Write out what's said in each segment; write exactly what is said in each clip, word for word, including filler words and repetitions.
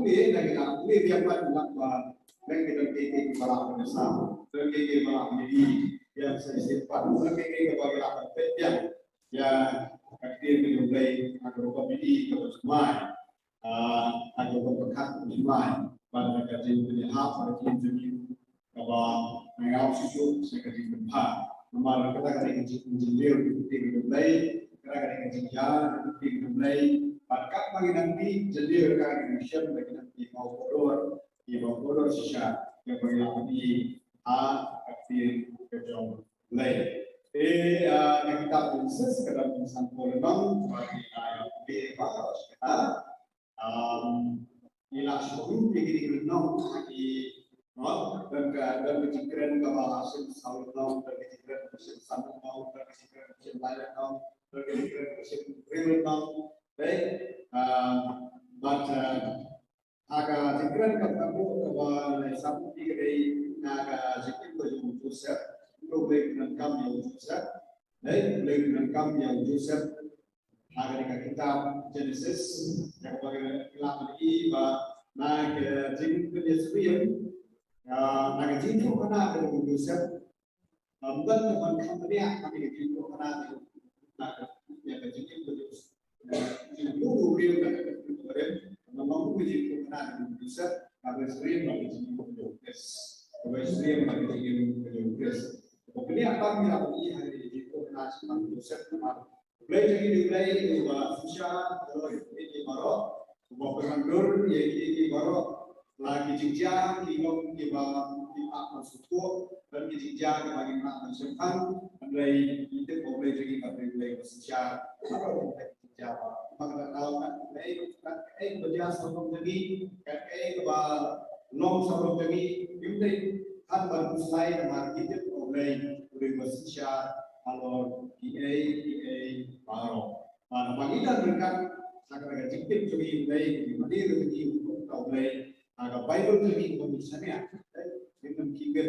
Pule na ki la pule biang pat, na ba dang ki dang ki ki ba la ka sa, dang ki ki ba la midi biang sa isi pat, dang ki ki ba la ka pet biang. Ya, ka ktien ka jong U Blei, ka rukom midi ka ba jumai. Ah, ka rukom pyrkhat ka ba jumai. Ban ka jingpynïahap ka jingpynïahap kaba nga ïoh shuh shuh sha ka jingpynphar. Namar kata ka dei ka jingpynjynjar ka ktien ka jong U Blei, kata ka dei ka jingïa ka ktien ka jong U Blei. Bad katba ngi nang mih jynjar ka ngi nang shem ba ngi nang mih ba kordor, mih ba kordor shisha ïa ba ngi la mih ha ka ktien ka jong U Blei. Te, ah, na kitab Genesis ka dang san ko lynnong, ba ngi la ïa mih ba kordor shisha. Um, ngi la shu ruh ïa kine ki lynnong ki, no, don ka, don ka jingkren kaba shim saw lynnong, don ka jingkren kaba shim san lynnong, don ka jingkren kaba shim lai lynnong, don ka jingkren kaba shim hynriew lynnong. Dei, um, bad, uh, ha ka jingkren kaba kaba lai sap ki ka dei na ka jingim ka jong u Joseph, U Blei u pyndonkam ïa u Joseph. Dei, U Blei u pyndonkam ïa u Joseph. Ha kane ka kitab Genesis, ïa kaba ngi la pyni ba na ka jingpynïasyriem, ah, na ka jingïathuhkhana ka jong u Joseph, ah, ym don ka ban kham bniah ha kane ka jingïathuhkhana ka jong u, na ka, ïa ka jingim ka jong u, eh, jingim u briew na ka jingim u briew, namar ka jingïathuhkhana ka jong u Joseph, ka ban ïasyriem bad ka jingim ka jong u Khrist. Ka ban ïasyriem bad ka jingim ka jong u Khrist. Kaba bniah pat ngi la pyni ha kane ka jingïathuhkhana shaphang u Joseph namar U Blei jong ngi u Blei uba synshar halor ïa ki baroh, uba pynwandur ïa ki baroh, la ki jingjia ki long kiba, kiba ap ban sngewthuh, bad ki jingjia kiba ngim lah ban shemphang, hynrei ngi tip ba U Blei jong ngi ka dei U Blei uba synshar halor ïa ki jingjia baroh. Namar kata ka daw ka dei kaei kaba jia sawdong jong ngi, kaei kaba long sawdong jong ngi, ngim dei tang ban khuslai namar ngi tip ba U Blei u dei uba synshar halor kiei kiei baroh. Bad haba ngi don ryngkat ha kata ka jingtip jong ngi, U Blei u dei uba mane ïa ngi, u dei uta U Blei ha ka Baibl jong ngi uba ngi shaniah. Ngim don ki ktien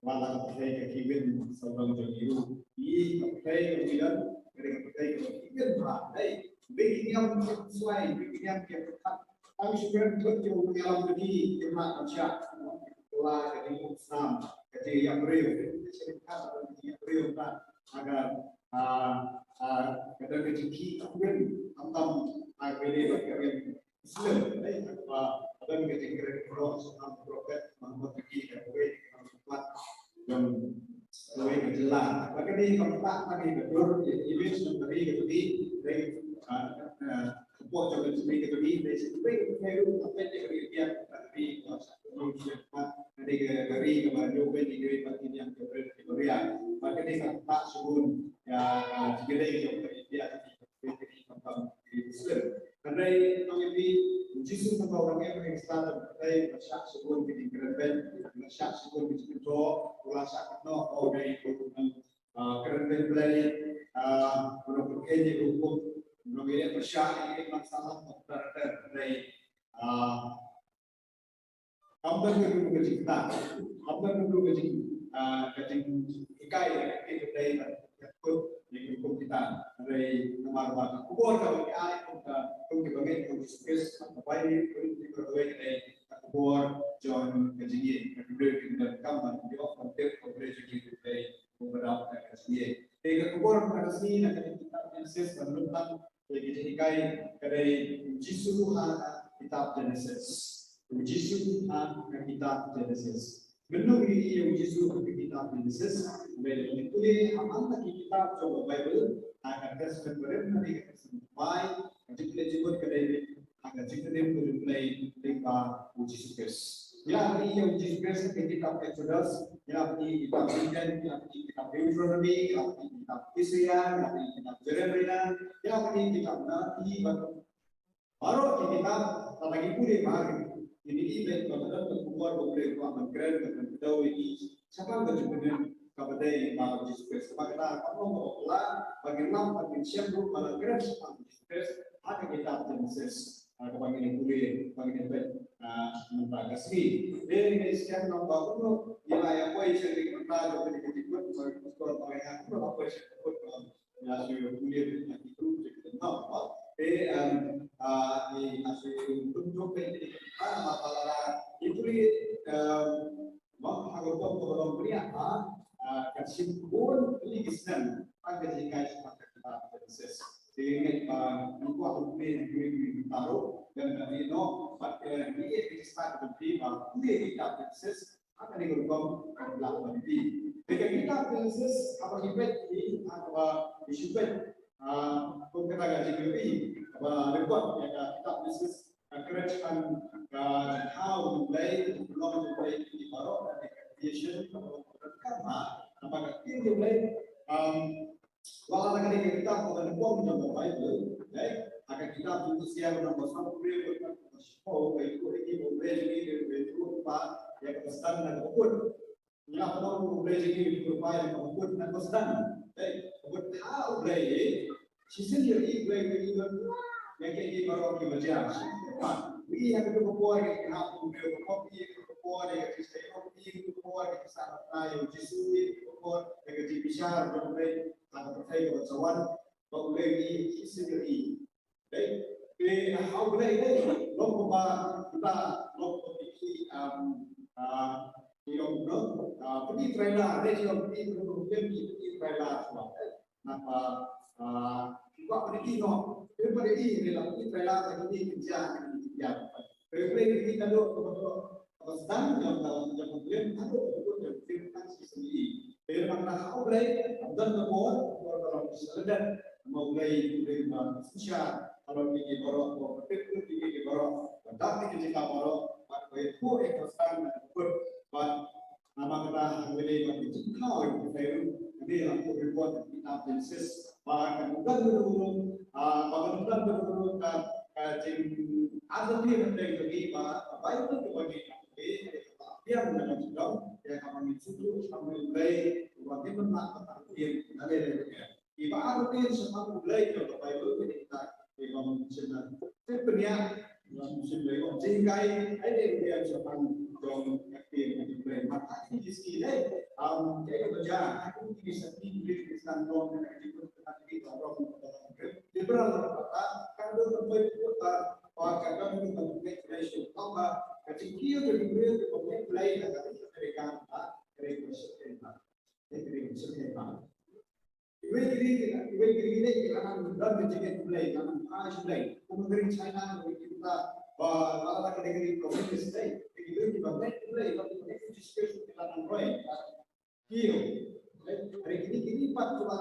ba la ka pyrthei ka ktien sawdong jong ngi ruh. Ngi ka pyrthei ka ngi don, ka dei ka pyrthei ka ktien ba dei. Dei ki niam ki khuslai, dei ki niam ki pyrkhat. Tang shu kren beit ïa u nongïalam jong ngi, ki mat ban shah. Ka la ka jingmut snam, ka jingïap briew, ka jingïap briew ka, ha ka, ha, ha, ka don ka jingkhih ka ktien, tam tam, ha ka ktien, ka ktien Muslim, eh, ha kaba, ha ka don ka jingkren baroh, shaphang Prophet Muhammad jong ngi, ka kawei, ka kawei, jong kawei ka jylla. Bad kane ka mut ba kane ka dur ïa image jong ka ri ka jong ngi, dei, ah, ah, ka pok jong ka ri ka jong ngi, dei shi kawei ka pyrthei ruh ka peit ïa ka ri India, ka ri ka shah ka ri ka jong ngi, ka ri kaba ïoh beit ïa ki ri ba ki niam ki ri ki baria. Bad kane ka mut ba shibun ïa, ah, jingïadei jong ka ri India jong ngi. Hynrei ngi ïohi u Jisu haba u dang em ha Khristan, u la shah shibun ki jingkren beiñ, u la shah shibun ki jingkynthoh, u la shah kynnoh, u dei u nong, ah, kren beiñ Blei, ah, u nongpyrkhat ïa u hukum, u nongïaleh pyrshah ïa ki nongsahlok, u nongpyrkhat Blei, ah, Kam don ka jingkitap, kam don ka jing, ah, ka jinghikai, ka jinghikai ban ïakut ïa ki hukum kita. Hynrei namar ba ka khubor kaba ngi ai kum ka, kum kiba ngeit ha u Jisu Khrist, ka Baibl, ka Baibl ka dei ka khubor jong ka jingngeit, ka khubor jong ka jingdonkam ban ïoh ban tip ka khubor jong ka jingngeit, ka khubor jong ka jingngeit. Te ka khubor ka sngi na ka kitab Genesis ban lut tang ïa ki jinghikai ka dei u Jisu ha ka kitab Genesis. U Jisu ha ka kitab Genesis. Mynno ngi ïohi ïa u Jisu ha ka kitab Genesis? Ba ngi pule ha man la ki kitab jong ka Baibl, ha ka Testament Barim, ka dei ka Testament Bai, ka jingpule jingmut ka dei ha ka jingpynim ka jong U Blei lyngba u Jisu Khrist. Ngi la ïohi ïa u Jisu Khrist ha ka kitab Exodus, ngi la ïohi kitab Eden, ngi la ïohi kitab Deuteronomy, ngi la ïohi kitab Isaiah, ngi la ïohi kitab Jeremiah, ngi la ïohi kitab Nahum, bad baroh ki kitab, lada ngi pule bha ngi ïohi beit ba ka don ka khubor ba U Blei u kwah ban kren, ban kdew ïa ngi shaphang ka jingpynim kaba dei ba u Jisu Khrist. Kaba kata ka long kaba phylla ba ngin lap, ba ngin shem ruh ba la kren shaphang u Jisu Khrist ha ka kitab Genesis. Ah, kaba ngin ïa pule, ba ngin ïa peit, ah, mynta ka sngi. Te ngin ïa shem noh ba kumno ngi la ïa poi sha ka bynta jong kane ka jingmut, ba ngin ïa poi sha ka bynta, ba ngin ïa poi sha ka bynta, ba ngin ïa shu pule ïa ki group jong ki, noh, ba. Te, um, ah, ngi ïa shu pynjop ïa ki Ba la ïathuh, em, ba ha ka rukom kaba long bniah, ha, ah, ka shim bun tylli ki snem tang ka jinghikai shaphang ka kitab Genesis. Te ngeit ba ngi kwah ban pule ha kiwei kiwei ki rukom, lem bad ïeh noh bad, eh, ngi ïeit ka jingstad ka jong phi ba pule ïa ka kitab Genesis ha kane ka rukom kaba lah ban pule. Te ka kitab Genesis haba ngi peit, ha kaba ngi shu peit, ah, kum kata ka jingïohi kaba lyngkot ïa ka kitab Genesis, ka kren shaphang ka jingthaw jong U Blei, ka jingpynlong jong U Blei ïa ki baroh, ka creation, ka baroh ka donkam ha, namar ka ktien jong U Blei, um, wat la ka dei ka kitab kaba nyngkong jong ka Baibl, eh, ha ka kitab Jingpynshai lynnong ba sawphew hynriew, ka dei ka kitab kaba shiphew, ka ïathuh ïa ngi ba U Blei jong ngi u la ïathuh lypa ïa kaba sdang na kaba kut. Ngi la pynlong ba U Blei jong ngi u la ïathuh lypa ïa kaba kut, na kaba sdang. Eh, kaba kut ha U Blei, eh, shisien ïa U Blei u la ïathuh ïa kiei kiei baroh kiba jia. Shisien, ïa kaba por ïa ka hap U Blei, kaba por ïa ka por ïa ka jingshai, ïa kaba por ïa ka jingshai, ïa U Jisu, ïa kaba por ïa ka jingbishar jong U Blei ha ka pyrthei kaba sa wan. Ba U Blei ngi shisien ïa. Dei, te ha U Blei dei, long kumba kita, long kumba ki, um, uh, ki ong, no, uh, pynïaid trailer, dei, ki ong pynïaid, pynïaid, pynïaid trailer, kumba, eh, naba, uh, ki kwah pynïaid, no, pynïaid, pynïaid trailer, pynïaid trailer, pynïaid trailer. Te U Blei ngi naduh kaba, kaba sdang jong ka, jong ka film, naduh kaba kut jong ka film, tang shisien ïa. Te namar kata ha U Blei, ym don ka bor, bor ka long sha lyndet. Namar U Blei, U Blei ba synshar halor kine baroh, ba pyntip ïa kine baroh, ba dap ïa ki jingkam baroh, bad ba ïathuh ïa ka sdang na ka kut, bad namar kata ha kaba ïadei bad ka jingthaw ïa ka pyrthei ruh, kane la ïathuh report ha ka kitab Genesis, ba kan ym don ruh, ah, ba kan ym don ruh ka, ka jingartatien hapdeng jong ngi, ba ka Baibl kaba ngi ïoh, ka ba biang na ka jingdon, ïa kaba ngi sngewthuh shaphang U Blei, kaba ngim lah ban artatien na lade lade. Kiba artatien shaphang U Blei jong ka Baibl, kine kita kiba ngim shym la tip bniah, ngim shym la ïoh jinghikai, ai dei U Blei shaphang jong ka ktien U Blei. Mata ki jiski dei, am, dei ka baja, aku ki bisa ki beri Kristan dong, kena ki pun kena ki dong, dong, dong. Liberal kata, kan dong, dong, dong, dong, dong, dong, dong, dong, dong, dong, dong, ka jingkiew ka jingkiew ka jingkiew ka jingkiew ka jingkiew ka jingkiew ka jingkiew ka jingkiew. Iwei i ri, iwei i ri ne ki la nang don ka jingngeit Blei, la nang phai sha Blei. Kum ka ri China, ka ri India, ba la la ka ri communist dei. Ki ri ki ba ngeit Blei, ba ki ngeit Jisu Khrist ki la nang roi. Kiew. Ri kini kini pat ki ba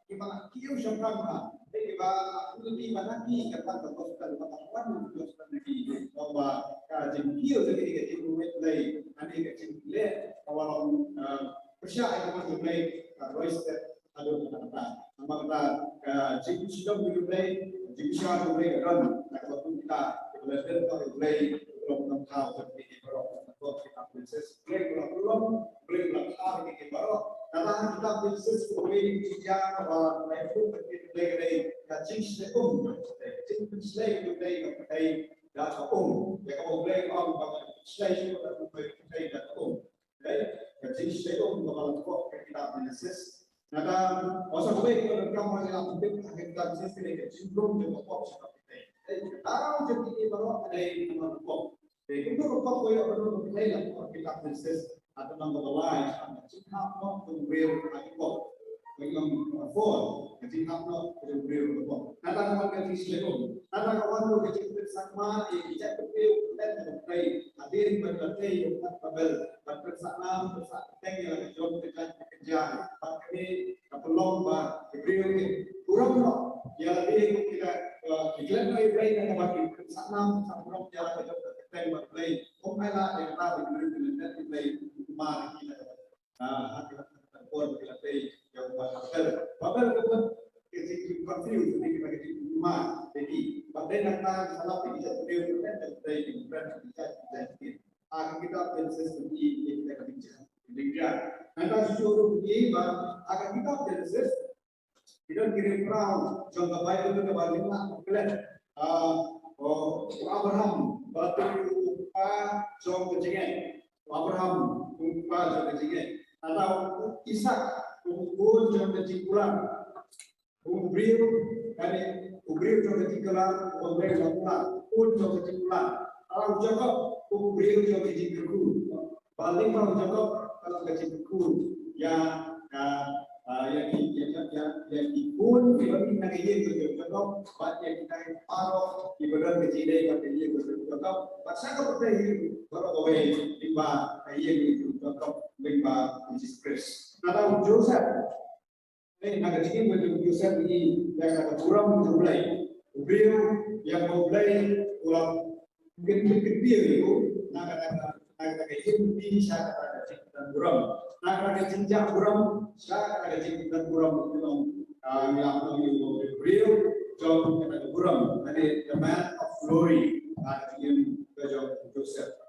ki ba kiew shaphrang ha. Ki ba ki ba na ki ka ta ka gospel ba ta wan gospel na ki. Ba ka jingkiew ka jingngeit Blei, ani ka jingleh ka warong, eh, pyrshah ka Blei, ka roi step. Aduh, kata, kata. Namar kata, ka jingshitom jong U Blei, ka jingshisha jong U Blei ka don, na kaba kum kita, kiba la don ha U Blei, U Blei u la thaw ïa ki baroh, na ka kitab Genesis, U Blei u la pynlong, U Blei u la thaw ïa ki baroh. Kata ha kitab Genesis, U Blei u jia kaba la ïathuh ïa ki, U Blei ka dei ka jingshlei um, ka jingshlei U Blei ka dei da ka um. Ïa kaba U Blei u ong ba ka jingshlei shuh ka dei da ka um. Ka jingshlei um kaba la ïathuh ha ka kitab Genesis. Nangta, oh, sa kawei kaba donkam ban ïa phi tip ha ka kitab Genesis ka dei ka jingrung jong ka pop sha ka pyrthei. Ka daw jong kine baroh ka dei namar ka pop. Te kumno ka pop ka ïoh ban rung ha ka pyrthei la ha ka kitab Genesis. Ka dei namar kaba lai, ka jinghap noh jong u briew ha ka pop. Ka ïoh ka pop, ka jinghap noh jong u briew ha ka pop. Nangta ka wan ka jingshlei um. Nangta ka wan ruh ka jingpynsakma ïa ki jait briew, ka dei ka pyrthei. Hadien ba la tei ïa u kynthei Babel, bad pynsah nam, pynsah kyrteng ïa la ka jong ka jait ka kynja, bad kane ka pynlong ba ki briew ki burom noh ïa lade, ki la, eh, ki klet noh ïa U Blei, namar ki pynsah nam, pynsah burom ïa la ka jong ka kyrteng bad U Blei. Ym ailad ïa kata ba ki briew ki lyndet ïa U Blei, kumar ki la, ah, ha ki la, por ba ki la tei ïa u Babel. Babel ka mut ka jingconfuse, ka jingmar, ka jingmar. Bad dei na kata ka salap ïa ki jait briew, ka jait briew, ka jait briew. Ha ka kitab Genesis ki, ki, ki, ki, ki, ki, nangta shuh shuh ruh ki ba ha ka kitab Genesis ki don ki riew phraw jong ka Baibl kaba ngim lah ban klet. Ah, oh, u Abraham, ba la tip u kpa jong ka jingngeit. U Abraham, u kpa jong ka jingngeit. Nangta u Isak, u khun jong ka jingkular. U briew, kane, u briew jong ka jingkular, u briew jong ka jingkular, u jong ka jingkular. Ong u Jakob, u briew jong ka jingkyrkhu. Ba lyngba u Jakob, ka jingkyrkhu ïa ka, ah, ïa ki, ïa, ïa, ïa, ïa ki khun kiba mih na ka ïing ka jong u Jakob, bad ïa kita baroh kiba don ka jingïadei bad ka ïing ka jong u Jakob, bad sa ka pyrthei baroh kawei lyngba ka ïing ka jong u Jakob, lyngba u Jisu Khrist. Nangta u Joseph, eh, na ka jingim ka jong u Joseph, ngi ïa ka burom jong u Blei. U briew ïa uba u Blei u la kyntiew ïa u na ka, na ka, na ka jingim sha ka jingdon burom, na ka jingjah burom sha ka jingdon burom. Ngi ong, ah, ngi ong, ngi ong u briew jong ka burom, lane the man of glory, na ka jingim ka jong u Joseph.